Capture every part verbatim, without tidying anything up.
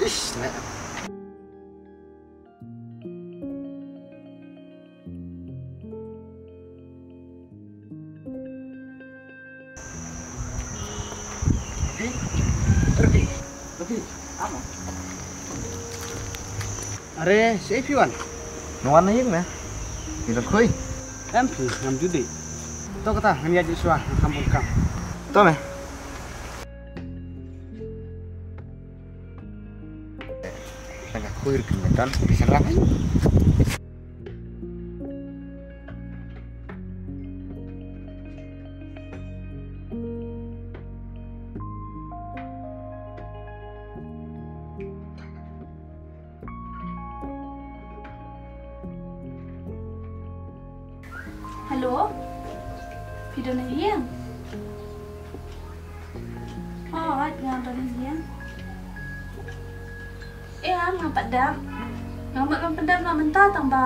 Ish, ne. Are, shaei phi wan? Nga wan na ïing me. Phi dang khui? Em phi, ngam ju dih. To kata, ngan ïaid shuwa, ngam bun kam. To me. Tang ka khuir kin metan, bisan lang. Hello. Phi don ha ïing? Oh, hooid, nga don ha ïing. Eh, am, ngam pat dep. Ngam pat, ngam pat dep na mynta tang ba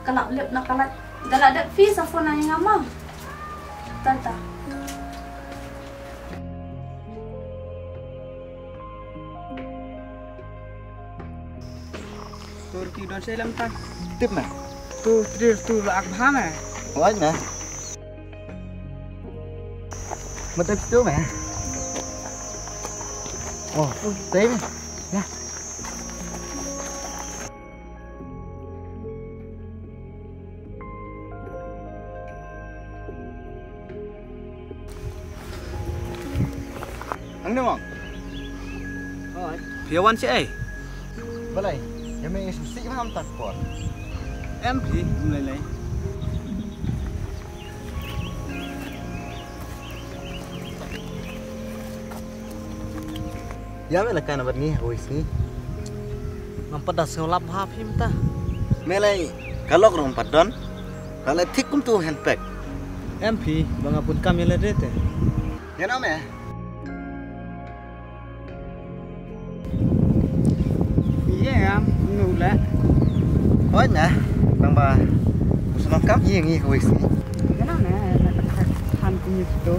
ka la lip na ka la, ka la dep phi sa phone ïa nga ma. Ta ta. Tur ki don sei lam ta. Tip me. Tu trir tu la ak bha me. Oi me. Mata tu me. Oh, tei me. Ya. Ang ne mong. Oi. Phi wan shaei? Balei? Ïa me ngi sngewsih ma mynta ka por. Em phi, ym lei lei. Ïa me la kan bad ngi ha kawei sngi. Ngam pat da sngewlap ha phi mynta. Me lei ka lok ruh ngam pat don. Ka lei thik kum tu handbag. Em phi, ba nga bun kam ïa lade te. Ïa na me. Ïa ngam nu le. Hooid na, nang ba u sngewlap kam ïa ngi kawei sngi. Ïa na me, na ka han kum ïa tu.